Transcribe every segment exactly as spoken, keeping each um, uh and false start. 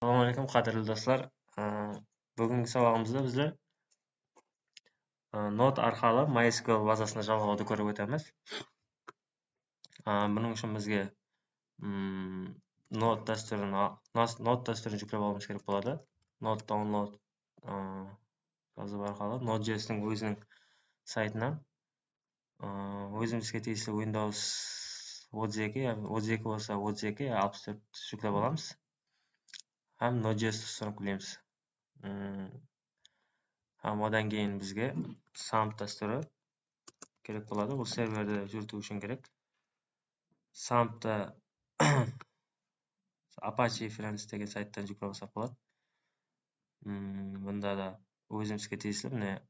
Assalamu alaykum, qádirli doslar. Á, búgingi sabaǵımızda bizler, á, Node arqalı MySQL bazasına jalǵawdı kórip ótemiz. Á, bunıń ushın bizge, mm, Node dástúrin, a, nas-, Node dástúrin júklep alıwımız kerek boladı. Node download, á, jazıw arqalı Node.js-tiń óziniń saytınan, ı, ózimizge tiyisli Windows otız eki, ya otız eki bolsa otız eki, ya alpıs tórt júklep alamız. Hám Node.js-ti ustanıp kelemiz. Im, hám odan keyin bizge SAMP dástúri kerek boladı. Bul serverdi júritiw ushın kerek. SAMP-tı Apache Friends degen sayttan júklep alsaq boladı. Mm, bunda da ózimizge tiyisli, mine,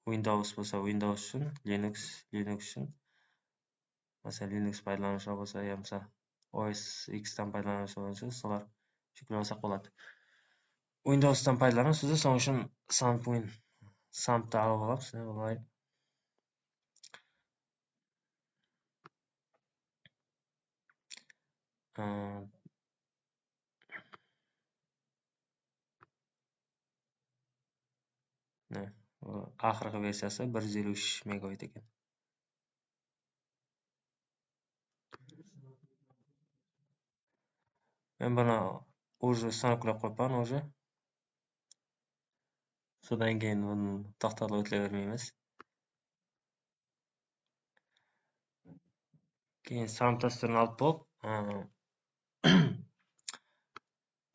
Windows bolsa Windows ushın, Linux, Linux ushın. Máselen, Linux paydalanıwshılar bolsa, yamasa O S X-tan paydalanıwshılar bolsa, solar júklep alsaq boladı. Windows-tan paydalanıw sizde, sonıń ushın SAMP win, SAMP-tı alıp alamız, mine, bılay. Aa, mine, bul aqırǵı versiyası bir júz eliw úsh megabayt eken. Men bunı уже ustanıp qoyıppan уже. Sodan keyin bunı toqtatılıp ótile bermeymiz. Keyin SAMP dástúrin alıp bolıp, ı,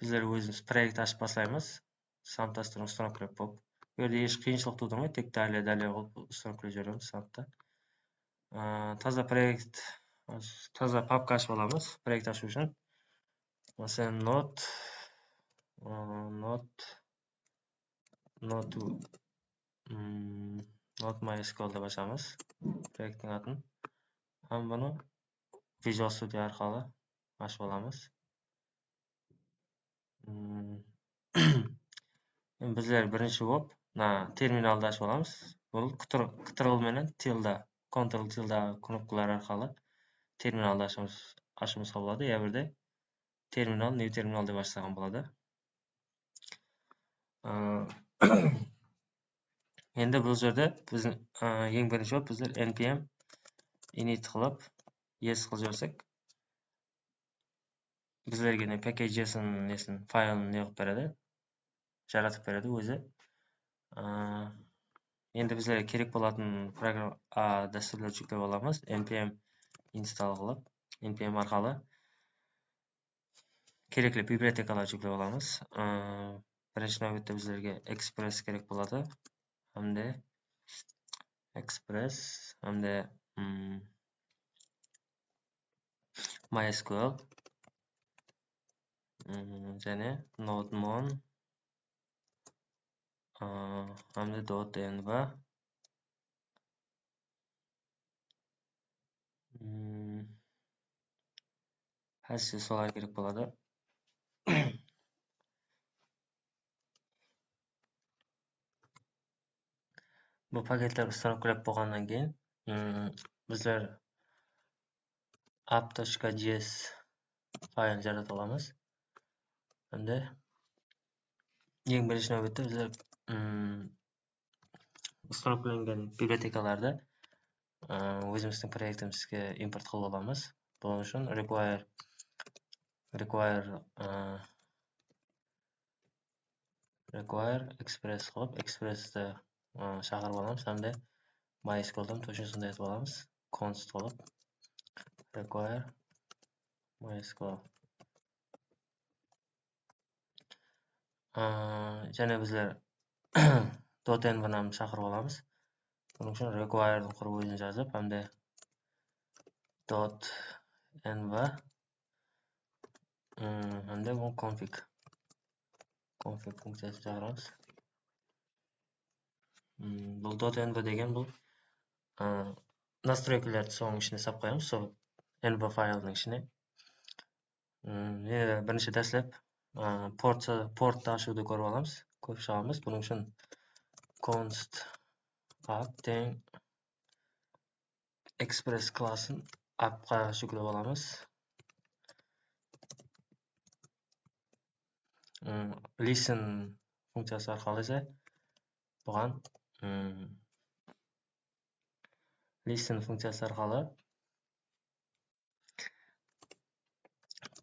bizler ózimiz proekt ashıp baslaymız. SAMP dástúrin ustanıp kirip bolıp. Bul jerde hesh qıyınshılıq tuwdırmaydı, tek dalya, dalya qılıp ustanıp kire beremiz SAMP-tı. Aa, taza proekt, taza papka ashıp alamız, proekt ashıw ushın. Máselen, Node, aa, Node, Node, mm, Node MySQL dep ashamız proekttiń atın. Hám bunı Visual Studio arqalı ashıp alamız. Mm. Endi bizler birinshi bolıp mına terminaldı ashıp alamız. Bul Ctrl, Ctrl menen tilda, Ctrl tilda knopkalar arqalı terminaldı ashıwımız, ashıwımızǵa boladı. Ya birde terminal, new terminal dep ashsaǵan boladı. Aa, endi bul jerde biziń, aa, eń birinshi bolıp bizler N P M init qılıp, yes qılıp jibersek, bizlerge ne package JSON nesin, faylın ne qılıp beredi, jaratıp beredi ózi. Aa, endi bizlerge kerek bolatuǵın program, a, dástúrlerdi júklep alamız. N P M install qılıp, N P M arqalı kerekli bibliotekalardı júklep alamız. Aa, birinshi náwbette bizlerge Express kerek boladı. Hám de Express, hám de, mm, MySQL, mm, jáne NodeMon, aa, hám de dot env. Mm, házirse solar kerek boladı. Bul paketler ustanıp kirip bolǵannan keyin, mm, bizler app.js faylın jaratıp alamız. Endi eń birinshi náwbette bizler, mm, ustanıp qilingen bibliotekalardı, ı, ózimizdiń proektimizge import qılıp alamız. Bunıń ushın require, require, ı, require Express qılıp, Expressti, ı, shaqırıp alamız hám de MySQLdan точно sonday etip alamız. Const qılıp, require MySQL. Aa, jáne bizler dot envni shaqırıp alamız. Bunıń ushın require'diń qurı ózin jazıp, hám de dot env, ım, hám de bul config. Config funkciyasın shaqıramız. Im, bul dot env degen bul, aa, nastroykalardı sonıń ishine salып qoyamız, sol env faylınıń ishine. Mm, endi birinshi dáslep, a, port, porttı ashıwdı kórip alamız, kórip shıǵamız. Bunıń ushın const app teń Express klassın appqa júklep alamız. ım, listen funkciyası arqalı ise buǵan, ım, listen funkciyası arqalı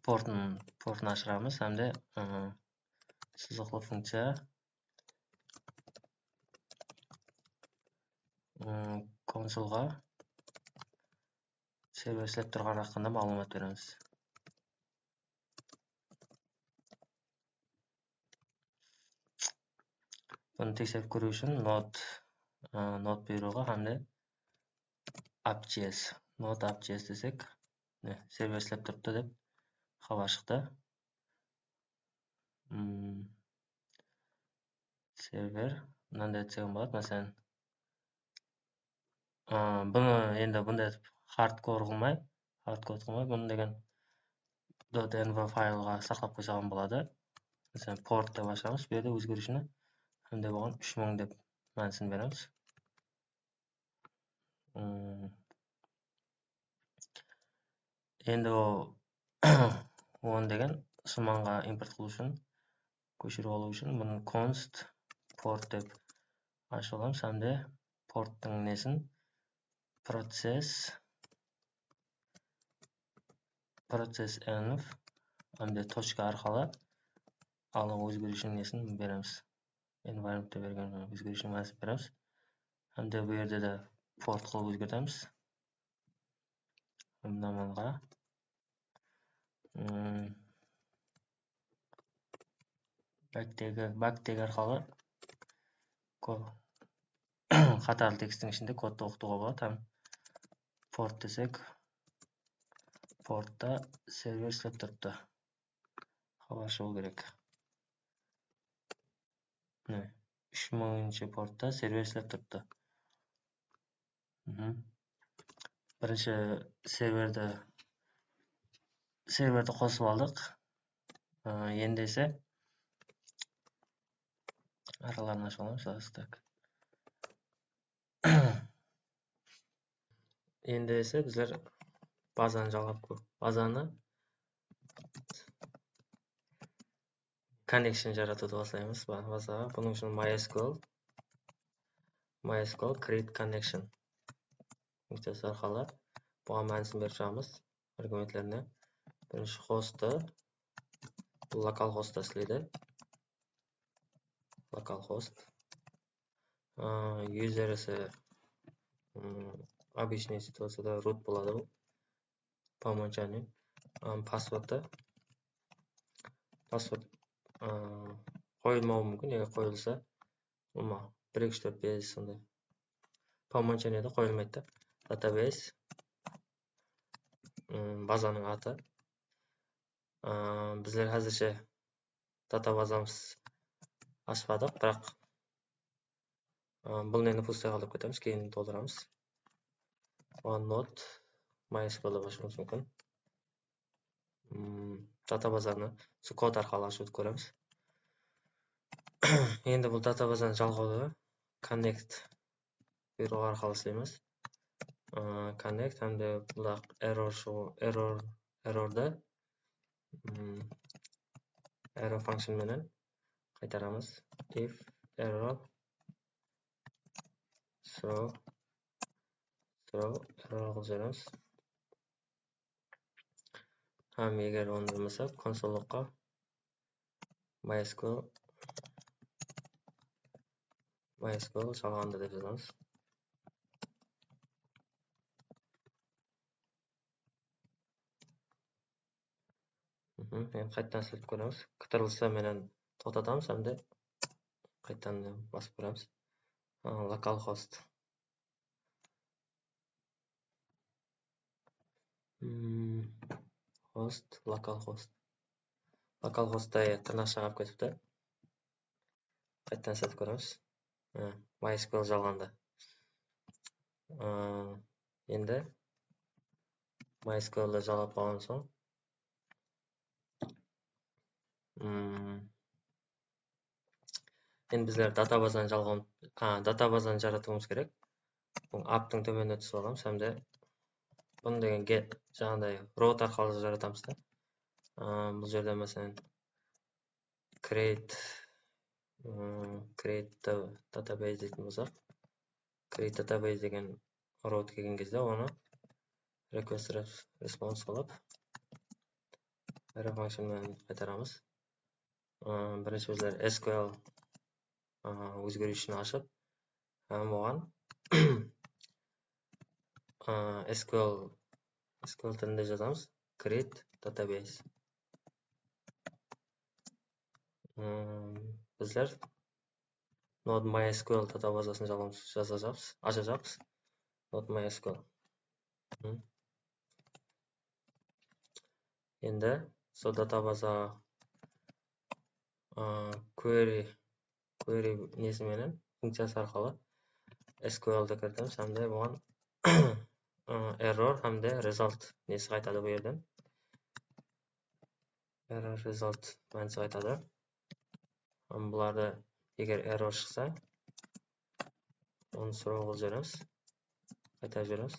portın, portın ashıramız hám de, ı, sızıqlı funkciya, ı, konsolǵa server islep turǵanı haqqında maǵlıwmat beremiz. Bunı tekserip kóriw ushın node, ı, node buyrıǵı hám de app.js. Node app.js desek, mine, server islep turıptı dep xabar shıqtı. Hmm. Server, mınanday etsek boladı, máselen, Aa, bunı endi bunday etip hardkor qılmay, hardkod qılmay, bunı degen .env faylǵa saqlap qoysaǵan boladı. Máselen, port dep ashamız, bu jerde ózgeriwshini hám de buǵan úsh mıń dep mánisin beremiz. Hmm. Endi o, onı degen usı manǵa import qılıw ushın, kóshirip alıw ushın bunı const port dep ashıp alamız hám de porttıń nesin process, process env hám de tochka arqalı alıw ózgeriwshiniń nesin beremiz. Environmentte bergen ózgeriwshiniń mánisin beremiz. Hám de bu jerde de port qılıp ózgertemiz. Mına manǵa. Hmm. Baktegi, baktegi arqalı ko-, qatarlı teksttiń ishinde kodtı oqıtıwǵa boladı hám port desek, portta server islep turıptı. Xabar shıǵıw kerek. Mine, úsh mıńınshı portta server islep turıptı. Mhm. Birinshi serverdi, serverdi qosıp aldıq. Aa, endi ise araların ashıp alamız, stack. Endi ise bizler bazanı jalǵap, bazanı connection jaratıwdı baslaymız. Ba-, bazaǵa. Bunıń ushın MySQL, MySQL create connection funkciyası arqalı buǵan mánisin berip shıǵamız argumentlerine. Birinshi hostı, bul local hostta isleydi. Local host. Aa, user ise, ım, обычный situaciyada root boladı bul. По умолчанию. Am, passwordtı, password, aa, qoyılmawı múmkin, eger qoyılsa, ulıwma, bir, eki, úsh, tórt, bes, sonday. По умолчанию da qoyılmaydı da. Database, ım, bazanıń atı. Aa, bizler házirshe databazamız ashpadıq, biraq, ı, bul neni pustoy qaldırıp ketemiz, keyin toldıramız. Oǵan node MySQL dep ashıwımız múmkin. Ym, databazanı usı kod arqalı ashıwdı kóremiz. Endi bul databazanı jalǵawdı connect buyrıǵı arqalı isleymiz. Aa, connect hám de bunda error shıǵıw, error, errordı, mm, error function menen qaytaramız. If error, throw, throw error qılıp jiberemiz. Hám eger onı bolmasa, konsollıqqa MySQL, MySQL jalǵandı dep jazamız. Mhm, endi qaytadan islep kóremiz. Kıtırılsa menen toqtatamız, hám de qaytadan basıp kóremiz. Aa, localhost. Hmm, host, localhost. Localhostta, ya, tırnaqsha qalıp ketipti. Qaytadan isletip kóremiz. Ha, MySQL jalǵandı. Aa, endi MySQL-di jalǵap alǵan soń, Hmm. Endi bizler databazanı jalǵan, a, databazanı jaratıwımız kerek. Bul apptıń tómenine túsip alamız hám de bunı degen get, jańaǵıday route arqalı jaratamız da. A, bul jerde, máselen, create, ıı, create da-, database deytuǵın bolsaq, create database degen route kelgen gezde onı request res-, response qılıp, arrow function menen qaytaramız. Iı, birinshi bizler S Q L, ıı, ózgeriwshin ashıp, hám oǵan, ıı, S Q L, S Q L tilinde jazamız. Create database. Iı, bizler Node MySQL databazasın jalamız, jazajaqpız, ashajaqpız. Node MySQL. Hı. Endi sol databaza, ıı, query, query nesi menen, funkciyası arqalı S Q L di kiritemiz hám de buǵan, ıı, error hám de result nesi qaytadı bu jerden. Error result mánisi qaytadı. Hám bulardı, eger error shıqsa, onı throw qılıp jiberemiz. Qaytarıp jiberemiz.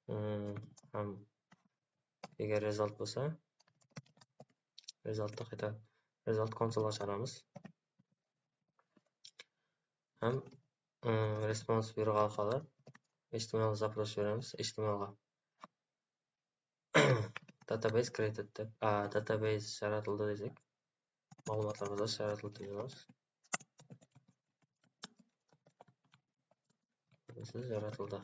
Im, hám eger result bolsa, resulttı qayta, result konsolǵa shıǵaramız. Hám, ım, response buyrıǵı arqalı H T M L zapros jiberemiz, H T M L ǵa. Database created dep, a, database jaratıldı desek, maǵlıwmatlar bazası jaratıldı dep jazamız. Bizde jaratıldı.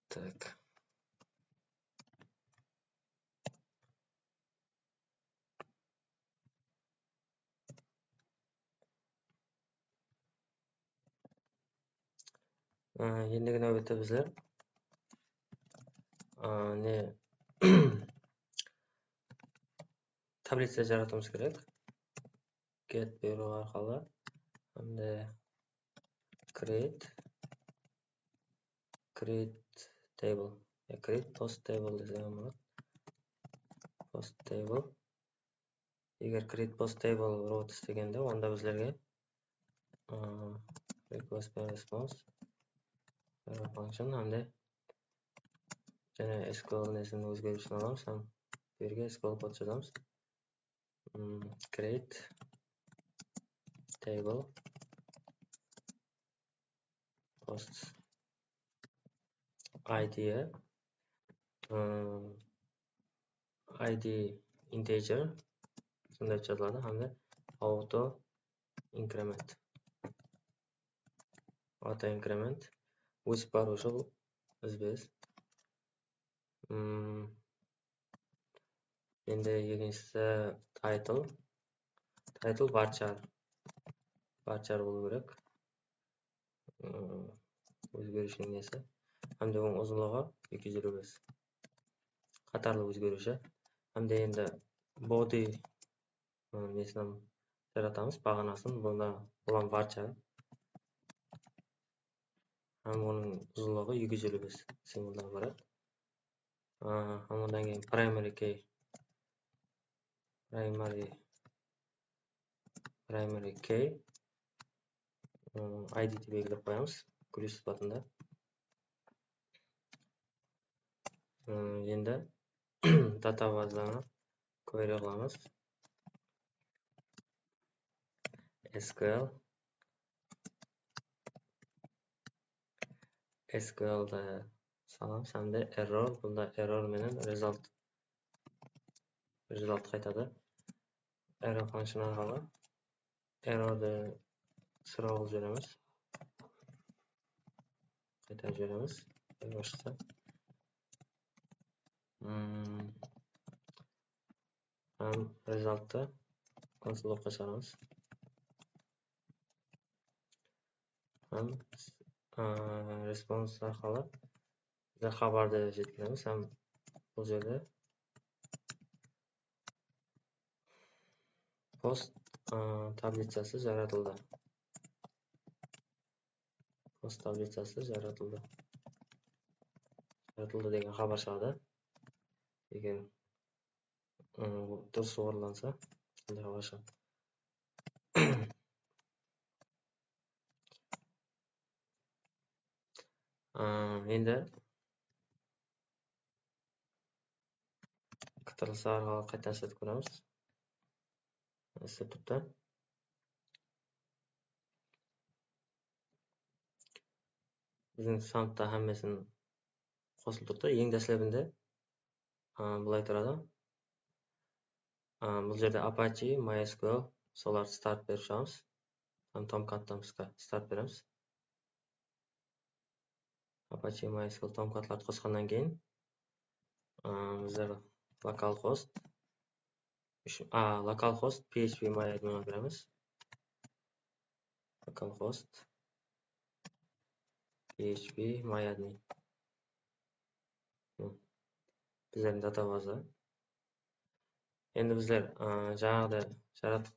Tak. Á, endigi náwbette bizler, á, ne, tablica jaratıwımız kerek. Get buyrıǵı arqalı hám de create, create table. Ya, create post table desem boladı. Post table. Eger create post table route istegende, onda bizlerge, ıı, request penen response, error function hám de jáne S Q L nesin ózgeriwshin alamız hám bu jerge S Q L kod jazamız. Mm, create table post I D, ıı, I D integer, sonday jazıladı, hám de auto increment. Auto increment ósip barıwshı bul izbe-iz. Mm, Endi ekinshisi title. Title varchar. Varchar bolıw kerek. Im, ózgeriwshi nesi. Hám de onıń uzınlıǵı eki júz eliw bes. Qatarlı ózgeriwshi. Hám de endi body, ım, nesin hám jaratamız, baǵanasın. Bunda, bul hám varchar. Hám onıń uzınlıǵı eki júz eliw bes simvoldan ibarat. Aa, hám onnan keyin primary key. Primary, primary key. Im, I D dep belgilep qoyamız. Kúlish sıpatında. Im, endi databazanı query qılamız. S Q L. S Q L da salamız hám de error, bunda error menen result, result qaytadı. Error function arqalı errordı throw qılıp jiberemiz. Qaytarıp jiberemiz. Error shıqsa. Hmm. Hám resulttı konsolǵa shıǵaramız. Hám, aa, response arqalı bizler xabardı jetkizemiz hám bul jerde post, aa, tablicası jaratıldı. Post tablicası jaratıldı. Jaratıldı degen xabar shıǵadı. Eger, ıı, durıs orınlansa, sonday xabar shıǵadı. Aa, endi Arqalı qaytadan isletip kóremiz. Islep turıptı. Biziń santta hámmesin qosılıp turıptı. Eń dáslepinde, a, bılay turadı. A, bul jerde Apache, MySQL, solardı start berip shıǵamız. Hám Tomcattan start beremiz. Apache MySQL Tomcatlardı qosqannan keyin, ıı, bizler localhost, úsh, a, localhost P H P MyAdmin kiremiz. Localhost P H P MyAdmin. Hı. Bizlerdiń databaza. Endi bizler, ıı, jańaǵıday jaratıq.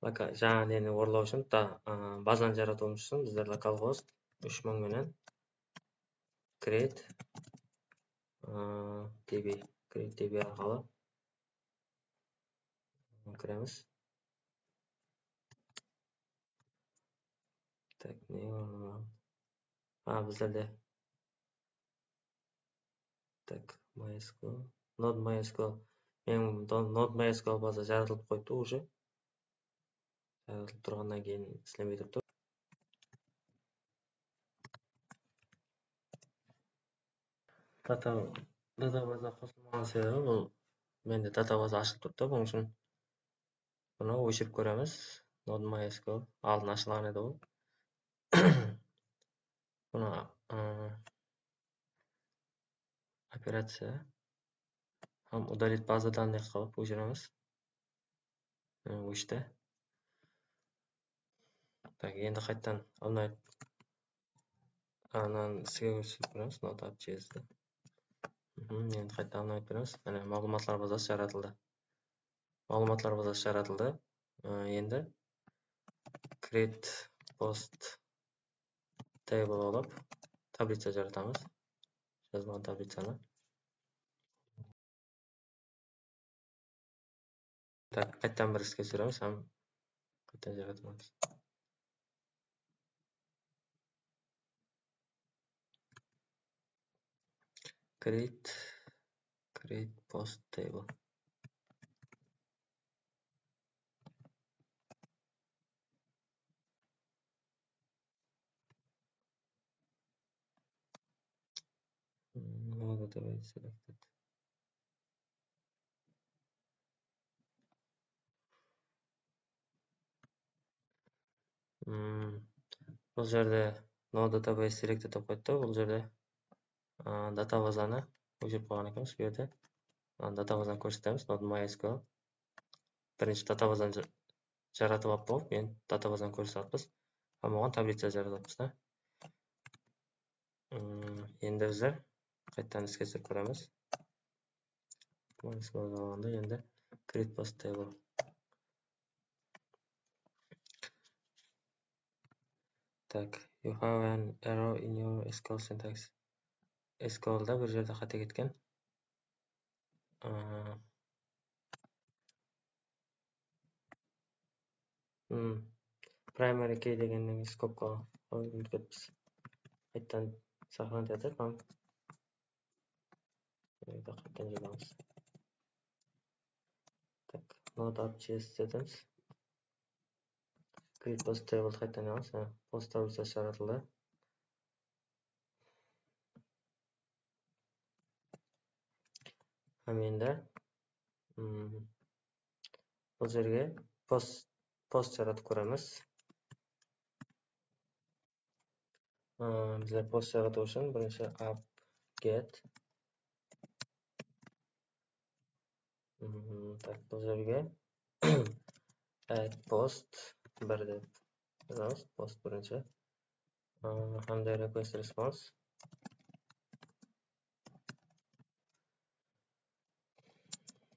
Loka-, jańa neni orınlaw ushın, ta-, ıı, bazanı jaratıwımız ushın bizler localhost úsh mıń menen create, ıı, D B, create D B arqalı kiremiz. Tak, ne orınlaw? Ha, bizlerde Tak, MySQL. Node MySQL. Meniń do-, Node MySQL baza jaratılıp qoyıptı уже. Jaratılıp turǵannan keyin islemey turıptı. Data, databaza qosılmaǵan sebebi bul mende databaza ashılıp turıptı. Bunıń ushın bunı óshirip kóremiz. Node MySQL aldın ashılǵan edi ol. Bunı, ı, operaciya hám удалить база данных qılıp óshiremiz. Mine, óshti. Tak, endi qaytadan обновить, ananı iske kórshetip kóremiz, Node app JS-ti. Mhm, endi qaytadan обновить beremiz. Mine, maǵlıwmatlar bazası jaratıldı. Maǵlıwmatlar bazası jaratıldı. I, endi create post table qılıp tablica jaratamız. Jazılǵan tablicanı. Tak, qaytadan bir iske túsiremiz hám qaytadan jaratamız. Create, create post table. Hmm, no database selected. Hmm, bul jerde no database selected dep qoyıptı. Bul jerde, a, databazanı óshirip qoyǵan ekenbiz bul jerde. A, databazanı kórsetemiz, Node MySQL. Birinshi databazanı ja-, jaratıp alıp bolıp, endi databazanı kórsetip atırmız. Hám oǵan tablica jaratıp atırmız da. Hmm, endi bizler qaytadan iske túsirip kóremiz. Endi create post table. Tak, you have an error in your S Q L syntax. S Q L-da bir jerde qáte ketken. Aa, hmm, primary key degennen skobka qoyıp úlketpiz. Qaytadan сохранить etip hám qaytadan jazamız. Tak, node app JS etemiz. Create post table qaytadan jazamız. Post tablicası jaratıldı. Hám endi, mm, bul jerge post, post jaratıp kóremiz. Aa, bizler post jaratıw ushın birinshi app get. Mm, tak, bul jerge add post bir dep jazamız, post birinshi. Aa, hám de request response.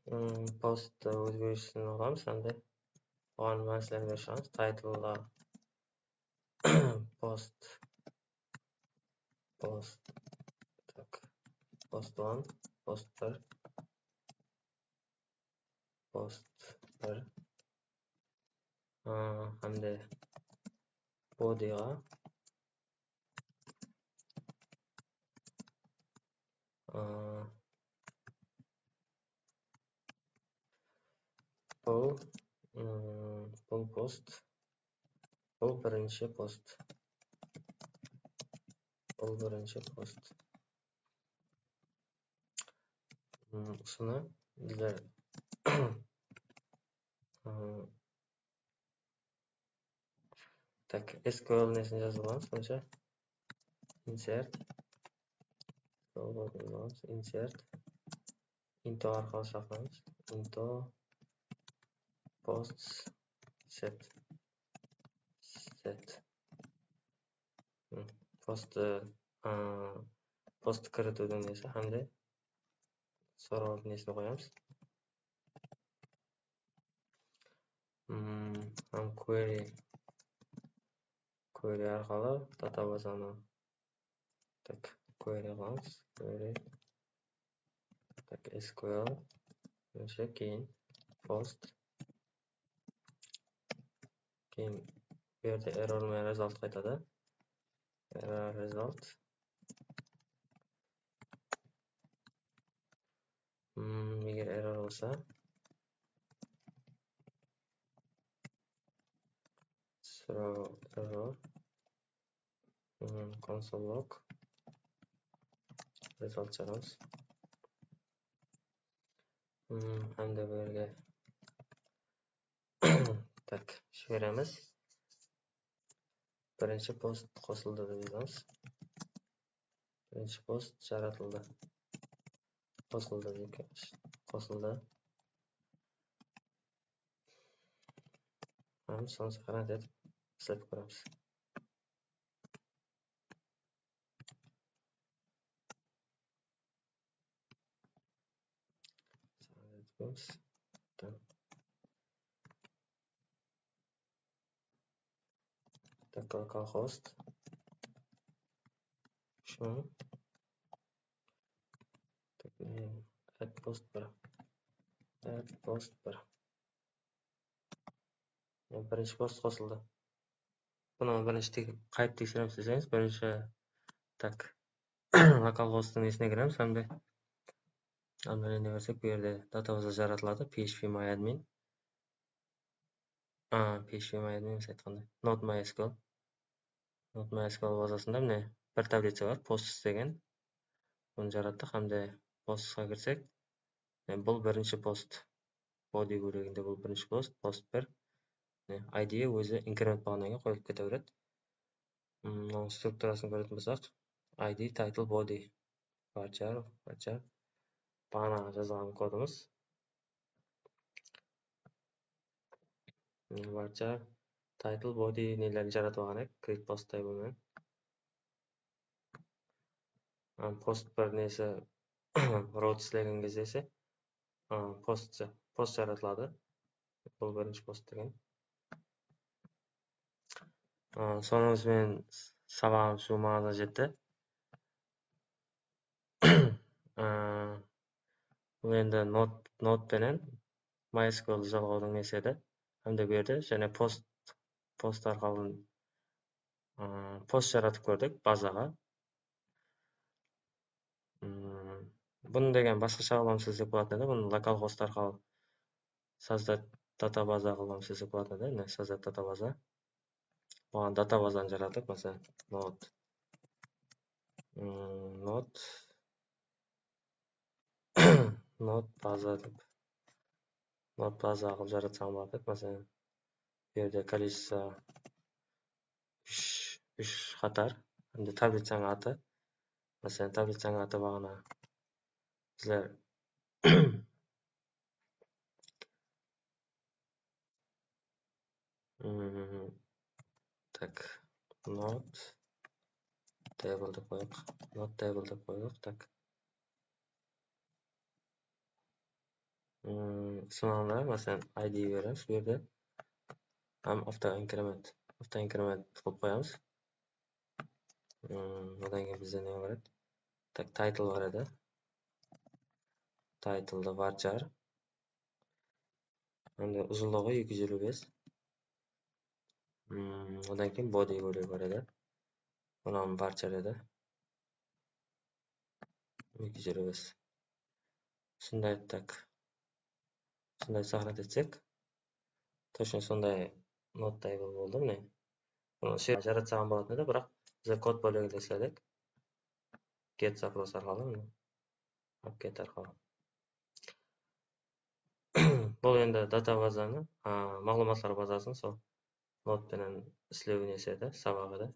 Mm, post ózgerisin alamız, hám de oǵan mánislerin berip shıǵamız. Title-ǵa post, post, tak, post one, post bir, post bir, aa, hám de body-ǵa, aa, post. Bul birinshi post. Bul birinshi post. Hmm, usını bizler, hmm, tak, S Q L nesin jazıp alamız, sonınsha. Insert. Insert. Into arqalı shaqıramız. Into posts set. Set. Hmm, post, a, post kiritiwdiń nesi hám de sorawdıń nesin qoyamız. Hmm, hám query, query arqalı databazanı, tak, query qılamız, query, tak, S Q L, keyin post, keyin bu jerde error menen result qaytadı. Error result. Hmm, eger error bolsa, throw error. Hmm, console log. Result jaramız. Hmm, hám de bu jerge tak, jiberemiz. Birinshi post qosıldı dep jazamız. Birinshi post jaratıldı. Qosıldı deyik. Qosıldı. Hám sonı saqlanat etip isletip kóremiz. Saqlanat etip kóremiz. Tak. Tak, localhost. Ushın. Tak, ne, add post bir. Add post bir. Ya, birinshi post qosıldı. Bunı birinshi tek-, qayıp tekseremiz deseńiz, birinshi, tak, localhosttıń nesine kiremiz, hám de adminine kirsek, bu jerde databaza jaratıladı, phpMyAdmin. A, phpMyAdmin emes, aytqanda, NodeMySQL. NodeMySQL bazasında mine bir tablica bar, posts degen. Bunı jarattıq hám de postsqa kirsek, mine bul birinshi post. Body bóleginde bul birinshi post, post bir. Mine, I D ózi inkrement bolǵannan keyin qoyılıp kete beredi. Hmm, mınanıń strukturasın kóretuǵın bolsaq, I D, title, body. Varchar, varchar. Baǵanaǵı jazılǵan kodımız. Varchar, title, body nelerin jaratıp alǵan edik, create post table menen. Am, post bir nesi, route islegen gezde ise, a, post, post jaratıladı. Bul birinshi post degen. A, sonıń menen sabaǵımız juwmaǵına jetti. A, bul endi Node, Node penen MySQL jalǵawdıń nesi edi. Hám de bu jerde jáne post, post arqalı, a, post jaratıp kórdik bazaǵa. Mm, bunı degen basqasha qılıp islesek bolatuǵın edi. Bunı localhost arqalı sozdat databaza qılıp islesek bolatuǵın edi. Mine, sozdat databaza. Buǵan databazanı jarattık, máselen, Node. Mm, Node. Node baza dep. Node baza qılıp jaratsam boladı, máselen, bu jerde количество úsh, úsh qatar, hám de tablicanıń atı. Máselen, tablicanıń atı baǵana bizler Mm, tak, Node table dep qoyayıq. Node table dep qoyayıq. Tak. Mm, sonıń da, máselen, I D beremiz bu jerde. Hám auto increment, auto increment qılıp qoyamız. Mm, odan keyin bizde ne bar edi? Tak, title bar edi. Title da varchar. Endi uzınlıǵı eki júz eliw bes. Mm, odan keyin body bólegi bar edi. Onam varchar edi. Eki júz eliw bes. Usınday, tak. Usınday saqlap etsek, точно sonday Node table boldı, mine. Bunı shep jaratsaǵan bolatın edi, biraq bizler kod bóleginde isledik. Get запрос arqalı, mine. App get arqalı. Bul endi data bazanı, a, maǵlıwmatlar bazasın sol Node penen islew nesi edi, sabaǵı edi.